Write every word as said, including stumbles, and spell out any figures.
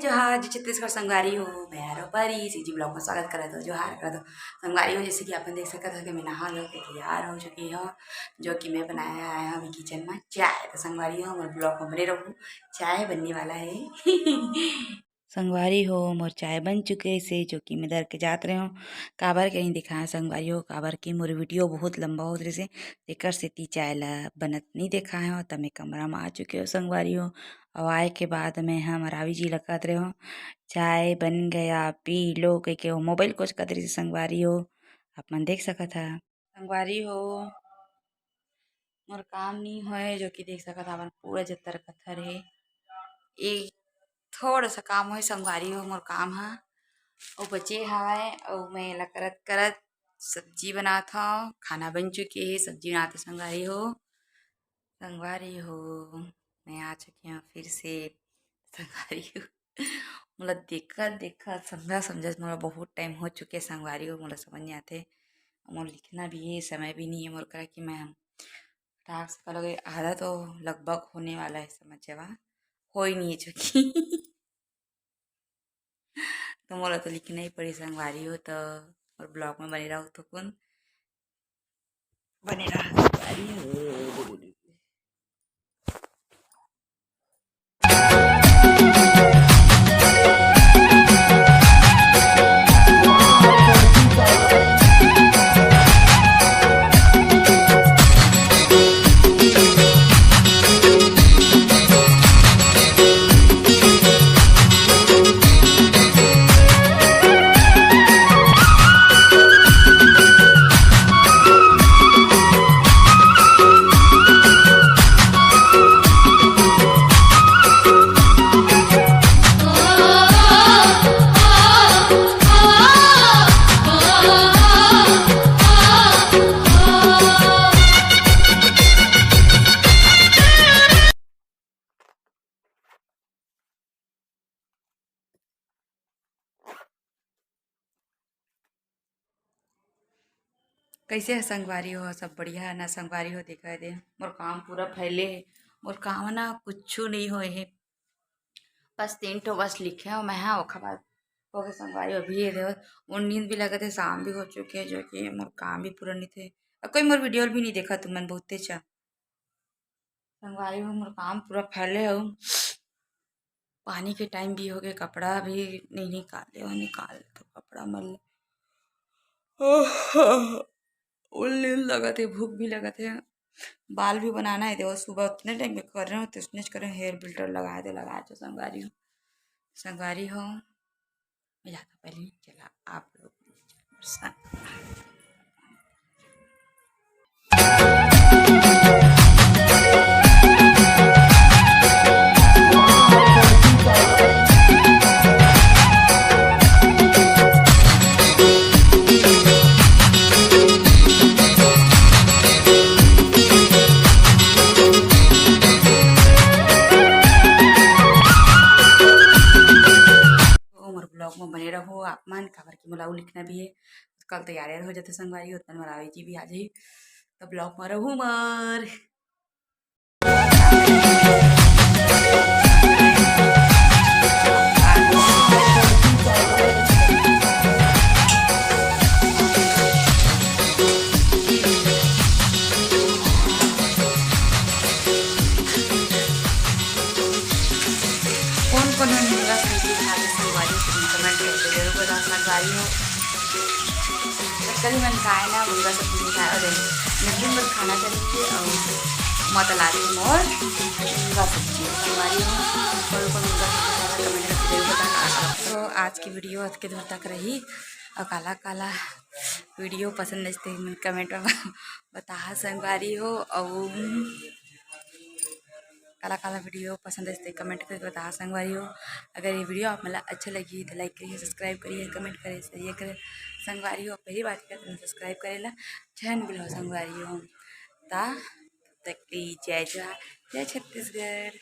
जोहार, जय छत्तीसगढ़ संगवारी हो, मैं आरव परी, CG vlog में स्वागत करत हो, जोहार करत हो। संगवारी हो, जैसे कि आप मन देख सकत हो कि मैं नहा धो के तैयार हो चुकी हूँ, जो कि मैं बनाए आए हूँ अभी kitchen में चाय। तो संगवारी हो, मोर vlog में बने रहू, चाय बनने वाला है। संगवारी हो, मोर चाय बन चुके से, जो कि मैं धर के जात रहे हूँ, काबर के नहीं दिखाए संगवारी हो, काबर के मोर video बहुत लंबा होत रहिसे, तेकर सेती चाय ला बनत नहीं दिखाए हो। त मैं कमरा में आ चुके हो संगवारी हो, अउ आए के बाद मैं हम रावी जी ला कहत रहे हो, "चाय बन गया, पी लो," कहिके वो mobile कोचकत रहिसे संगवारी हो, आप मन देख सकत हा। संगवारी हो, मोर काम नहीं होए, जो कि देख सकत हा, अपन पूरा जत्तर कत्थर हे। एक थोड़ा सा काम होए संगवारी हो, मोर काम हा, वो बचे हवय, अउ मैं एला करत करत सब्जी बनात हव, खाना बन चुके हे, सब्जी बनात हव संगवारी हो। संगवारी हो, मैं आ चुकी हूँ फिर से। संगवारी हो, मोला देखत देखत, समझत समझत मोला बहुत time हो चुके हे संगवारी हो, मोला समझ नहीं आते। मोर लिखना भी है, समय भी नहीं है मोर करा कि मैं फटाक से कर लोगे, आधा तो लगभग होने वाला है, समझ जावा, हो ही नहीं है चुकी। तो मोला तो लिखना ही पड़ी संगवारी हो, तो मोर vlog में बने रहो, थोकुन बने रहा संगवारी हो। कैसे है संगवारी हो? सब बढ़िया है ना संगवारी हो? देखा दे, मोर काम पूरा फैले है। मोर काम ना कुछ नहीं होए है, बस तीन ठो बस लिखे हो मैं, हाँ, ओखर बाद हो गए संगवारी हो। अभी ये देखो, वो नींद भी लगत है, शाम भी हो चुके है, जो कि मोर काम भी पूरा नहीं थे। और कोई मोर video भी नहीं देखा तुमन, बहुते अच्छा। संगवारी हो, मोर काम पूरा फैले हो। पानी के time भी हो गए, कपड़ा भी नहीं निकाले हो, निकाल तो कपड़ा मल। उल्ली लगत है, भूख भी लगत है। बाल भी बनाना है, देखो सुबह उतने time में कर रहे हो, तो उसने कर रहे हो, hair filter लगाए दे, लगाए तो संगवारी हो, संगवारी हो। मैं जाता पहले, चला आप लोग। मोर vlog में बने रहो आप मन, काबर कि मोला अउ लिखना भी है। कल तैयार हो जाते संगवारी, उतना मोर रावी जी भी आ जाही, तो vlog में रहू मर। कौन कौन मन मुनगा सब्जी खाथे संगवारी हो, comment करके जरूर बताओ संगवारी हो। तो कल मन खाए ना मुनगा सब्जी नहीं खाए, और लेकिन बस खाना चाहिए और मत लाते मोर मुनगा सब्जी संगवारी हो। कौन कौन मुनगा सब्जी खाए, comment करके जरूर बताओ। तो आज की video आज के दूर तक रही, और काला काला video पसंद आइस ते comment में बताहा संगवारी हो। और काला काला video पसंद आइस ते comment करके बताहा संगवारी हो। अगर ये video आप मन ला अच्छा लगी तो like करिए, subscribe करिए, comment करिए, share करिए संगवारी हो। पहली बात कर subscribe करे ला झन भूलो संगवारी हो। ता तब तक के लिए जय जोहार, जय छत्तीसगढ़।